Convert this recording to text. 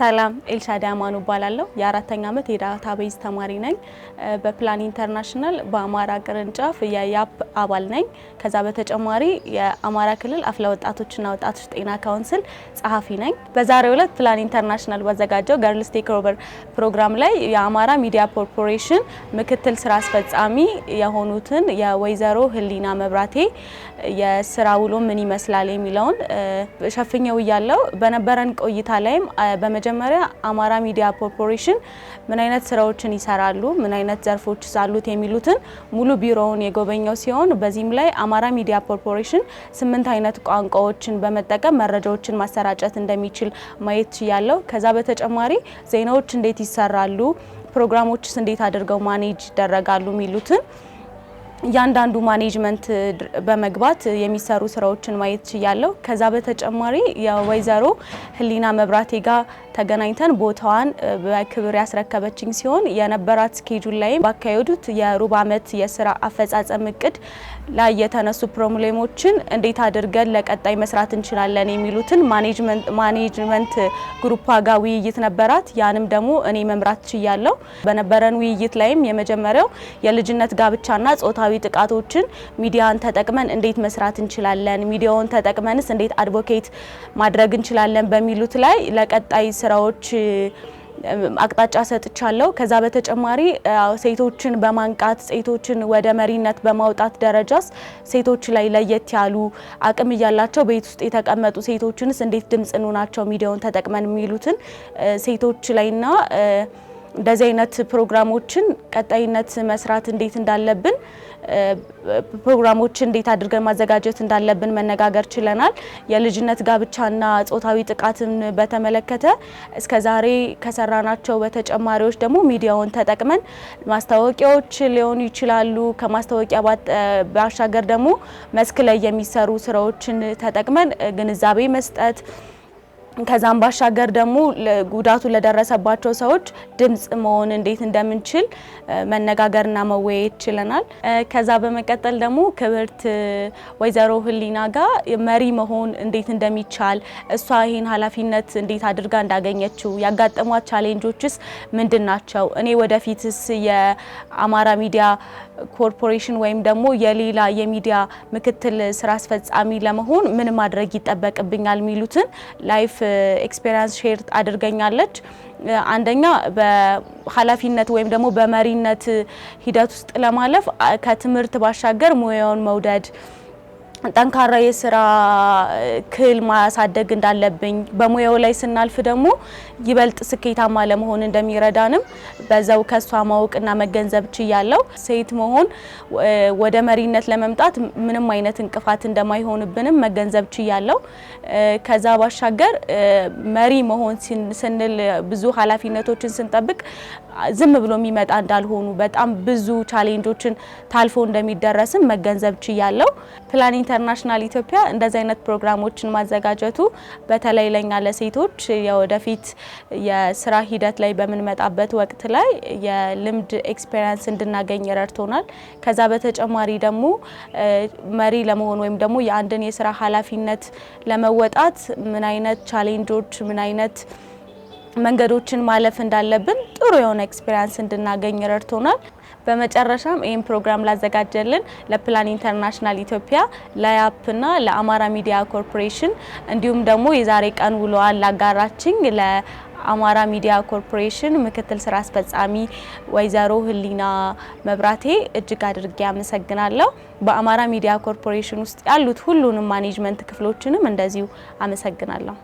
ሰላም፣ ኤልሻዳይ አማኑ እባላለሁ። የአራተኛ ዓመት የ database ተማሪ ነኝ። በፕላን ኢንተርናሽናል በአማራ ቅርንጫፍ የያፕ አባል ነኝ። ከዛ በተጨማሪ የአማራ ክልል አፍላ ወጣቶችና ወጣቶች ጤና ካውንስል ጸሐፊ ነኝ። በዛሬው ዕለት ፕላን ኢንተርናሽናል ባዘጋጀው Girls Takeover ፕሮግራም ላይ የአማራ ሚዲያ ኮርፖሬሽን ምክትል ስራ አስፈጻሚ የሆኑትን የወይዘሮ ህሊና መብራቴ የስራ ውሎ ምን ይመስላል የሚለውን ሸፍኘው እያለው በነበረን ቆይታ ላይም በመጀመሪያ አማራ ሚዲያ ኮርፖሬሽን ምን አይነት ስራዎችን ይሰራሉ፣ ምን አይነት ዘርፎች አሉት የሚሉትን ሙሉ ቢሮውን የጎበኘው ሲሆን፣ በዚህም ላይ አማራ ሚዲያ ኮርፖሬሽን 8 አይነት ቋንቋዎችን በመጠቀም መረጃዎችን ማሰራጨት እንደሚችል ማየት ችያለሁ። ከዛ በተጨማሪ ዜናዎች እንዴት ይሰራሉ፣ ፕሮግራሞችስ እንዴት አድርገው manage ይደረጋሉ የሚሉትን እያንዳንዱ management በመግባት የሚሰሩ ስራዎችን ማየት ችያለሁ። ከዛ በተጨማሪ የወይዘሮ ህሊና መብራቴ ጋር ተገናኝተን ቦታዋን በክብር ያስረከበችኝ ሲሆን፣ የነበራት schedule ላይ ባካሄዱት የሩብ ዓመት የስራ አፈጻጸም እቅድ ላይ የተነሱ problem ኦችን እንዴት አድርገን ለቀጣይ መስራት እንችላለን የሚሉትን management group ጋር ውይይት ነበራት። ያንም ደግሞ እኔ መምራት ችያለሁ። በነበረን ውይይት ላይም የመጀመሪያው የልጅነት ጋብቻና ጾታዊ ጥቃቶችን ሚዲያን ተጠቅመን እንዴት መስራት እንችላለን፣ ሚዲያውን ተጠቅመንስ እንዴት advocate ማድረግ እንችላለን በሚሉት ላይ ለቀጣይ ስራዎች አቅጣጫ ሰጥቻለሁ። ከዛ በተጨማሪ ሴቶችን በማንቃት፣ ሴቶችን ወደ መሪነት በማውጣት ደረጃስ ሴቶች ላይ ለየት ያሉ አቅም እያላቸው ቤት ውስጥ የተቀመጡ ሴቶችንስ እንዴት ድምጽ እንሆናቸው ሚዲያውን ተጠቅመን የሚሉትን ሴቶች ላይና እንደዚህ አይነት ፕሮግራሞችን ቀጣይነት መስራት እንዴት እንዳለብን፣ ፕሮግራሞችን እንዴት አድርገን ማዘጋጀት እንዳለብን መነጋገር ችለናል። የልጅነት ጋብቻና ጾታዊ ጥቃትን በተመለከተ እስከ ዛሬ ከሰራናቸው በተጨማሪዎች ደግሞ ሚዲያውን ተጠቅመን ማስታወቂያዎች ሊሆኑ ይችላሉ። ከማስታወቂያ ባሻገር ደግሞ መስክ ላይ የሚሰሩ ስራዎችን ተጠቅመን ግንዛቤ መስጠት፣ ከዛም ባሻገር ደግሞ ጉዳቱ ለደረሰባቸው ሰዎች ድምጽ መሆን እንዴት እንደምንችል መነጋገርና መወያየት ችለናል። ከዛ በመቀጠል ደግሞ ክብርት ወይዘሮ ህሊና ጋር መሪ መሆን እንዴት እንደሚቻል፣ እሷ ይህን ኃላፊነት እንዴት አድርጋ እንዳገኘችው፣ ያጋጠሟት challenge ኦችስ ምንድን ናቸው፣ እኔ ወደፊትስ የአማራ ሚዲያ ኮርፖሬሽን ወይም ደግሞ የሌላ የሚዲያ ምክትል ስራ አስፈጻሚ ለመሆን ምን ማድረግ ይጠበቅብኛል የሚሉትን life experience share አድርገኛለች። አንደኛ በኃላፊነት ወይም ደግሞ በመሪነት ሂደት ውስጥ ለማለፍ ከትምህርት ባሻገር ሙያውን መውደድ፣ ጠንካራ የስራ ክህል ማሳደግ እንዳለብኝ፣ በሙያው ላይ ስናልፍ ደግሞ ይበልጥ ስኬታማ ለመሆን እንደሚረዳንም በዛው ከሷ ማወቅና መገንዘብ ችያለሁ። ሴት መሆን ወደ መሪነት ለመምጣት ምንም አይነት እንቅፋት እንደማይሆንብንም መገንዘብ ችያለሁ። ከዛ ባሻገር መሪ መሆን ስንል ብዙ ኃላፊነቶችን ስንጠብቅ ዝም ብሎ የሚመጣ እንዳልሆኑ፣ በጣም ብዙ challenge ኦችን ታልፎ እንደሚደረስም መገንዘብ ችያለሁ። ፕላን ኢንተርናሽናል ኢትዮጵያ እንደዚህ አይነት ፕሮግራሞችን ማዘጋጀቱ በተለይ ለኛ ለሴቶች የወደፊት የስራ ሂደት ላይ በምንመጣበት ወቅት ላይ የልምድ experience እንድናገኝ ረድቶናል። ከዛ በተጨማሪ ደግሞ መሪ ለመሆን ወይም ደግሞ የአንድን የስራ ኃላፊነት ለመወጣት ምን አይነት challenge ኦች፣ ምን አይነት መንገዶችን ማለፍ እንዳለብን ጥሩ የሆነ experience እንድናገኝ ረድቶናል። በመጨረሻም ይህን ፕሮግራም ላዘጋጀልን ለፕላን ኢንተርናሽናል ኢትዮጵያ፣ ለያፕና ለአማራ ሚዲያ ኮርፖሬሽን፣ እንዲሁም ደግሞ የዛሬ ቀን ውሎዋን ላጋራችኝ ለአማራ ሚዲያ ኮርፖሬሽን ምክትል ስራ አስፈጻሚ ወይዘሮ ህሊና መብራቴ እጅግ አድርጌ አመሰግናለሁ። በአማራ ሚዲያ ኮርፖሬሽን ውስጥ ያሉት ሁሉንም management ክፍሎችንም እንደዚሁ አመሰግናለሁ።